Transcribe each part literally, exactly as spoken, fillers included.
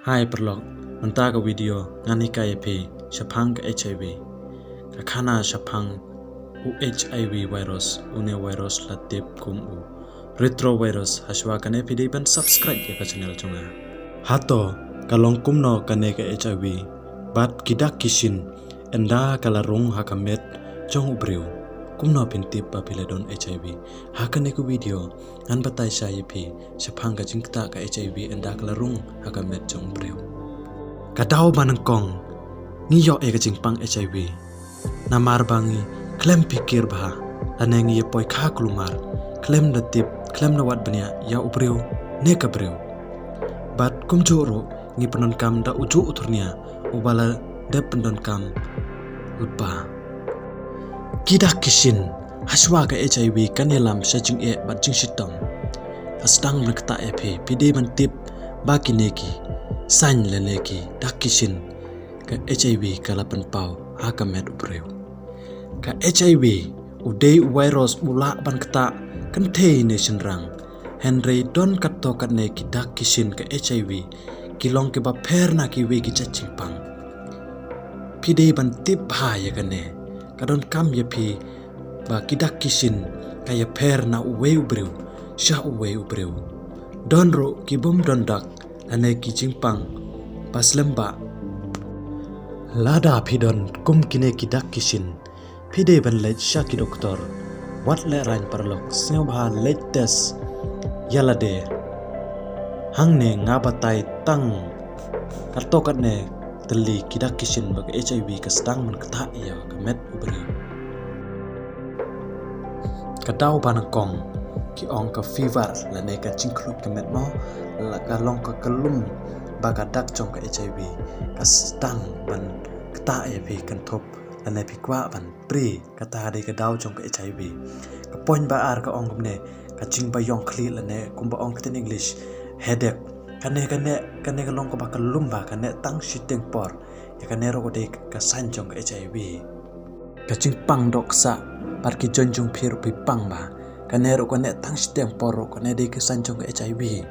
Hai paralok, mynta ka video ngan hikai ïa phi shaphang ka H I V. Ka khana shaphang u H I V virus, une u virus la tip kum u retrovirus. Hashwa kane phi dei ban subscribe ïa ka channel jong nga. Hato ka long kumno kane ka H I V bad ki dak ki shin ynda ka la rung ha ka met jong u briew? Kumno phin tip ba phi la don H I V? Ha kane ka video ngan batai shai ïa phi shaphang ka jingktah ka H I V ynda ka la rung ha ka met jong u briew. Ka daw ba nyngkong, ngi ïoh ïa ka jingpang H I V namar ba ngi khlem phikir bha, lane ngi ïa poi kha kulmar, khlem da tip, khlem da wad bniah ïa u briew ne ka briew. Bad kumjuh ruh ngi pyndonkam da ujuh u thurnia uba la dep pyndonkam lypa. Ki dak ki shin, hashwa ka H I V kan ïalam sha jingeh bad jingshitom. Ka sdang ban ktah ïa phi, phi dei ban tip ba kine ki sign lane ki dak ki shin ka H I V ka la pynpaw ha ka met u briew. Ka H I V u dei u virus u lah ban ktah kynthei ne shynrang. Hynrei don katto katne ki dak ki shin ka H I V ki long kiba pher na kiwei ki jait jingpang. Phi dei ban tip bha ïa kane. Ka donkam ïa phi ba ki dak ki shin ka ïapher na uwei u briew sha uwei u briew. Don ruh ki bym don dak lane ki jingpang ba slem bha. Lada phi don kum kine ki dak ki shin, phi dei ban leit sha ki doktor. Wat lehraiñ paralok, sngewbha leit test ïa lade. Hangne nga batai tang katto katne tylli ki dak ki shin ba ka H I V ka sdang ban ktah ïa ka met u briew. Ka daw ba nyngkong ki ong ka fever lane ka jingkhluit ka met mo, la ka long ka kyllum ba ka dak jong ka H I V ka sdang ban ktah ïa phi, kynthup lane phi kwah ban pri, kata dei ka daw jong ka H I V. Ka point ba ar ka ong kumne, ka jingbaïong khlieh lane kumba ong ktien English, headache. Kane kane kane ka long kaba kyllum ba kane tang shiteng por. Ïa kane ruh ka dei ka sign jong ka H I V. Ka jingpang dohksah bad ki join jong phi ruh phi pang bha. Kane ruh kane tang shiteng por ruh kane dei ka sign jong ka H I V.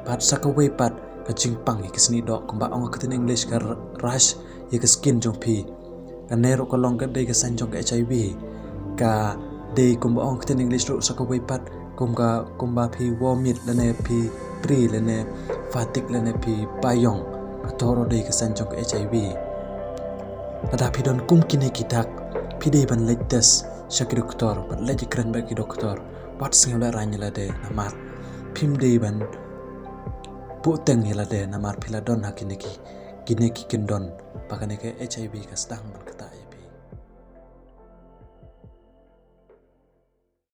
Bad sa kawei pat ka jingpang ïa ka snieh doh kumba ong ka ktien English ka rash ïa ka skin jong phi. Kane ruh ka long ka dei ka sign jong ka H I V. Ka dei kumba ong ka ktien English ruh sa kawei pat kum ka kumba phi vomit lane phi pri lane fatigue lane phi baïong. Kato ruh dei ka sign jong ka H I V. Lada phi don kum kine ki dak, phi dei ban leit test sha ki doktor bad leit ïakren bad ki doktor. Wat sngew lehraiñ ïa lade namar phim dei ban buhteng ïa lade namar phi la don ha kine ki kine ki kyndon ba kane ka H I V ka sdang ban ktah.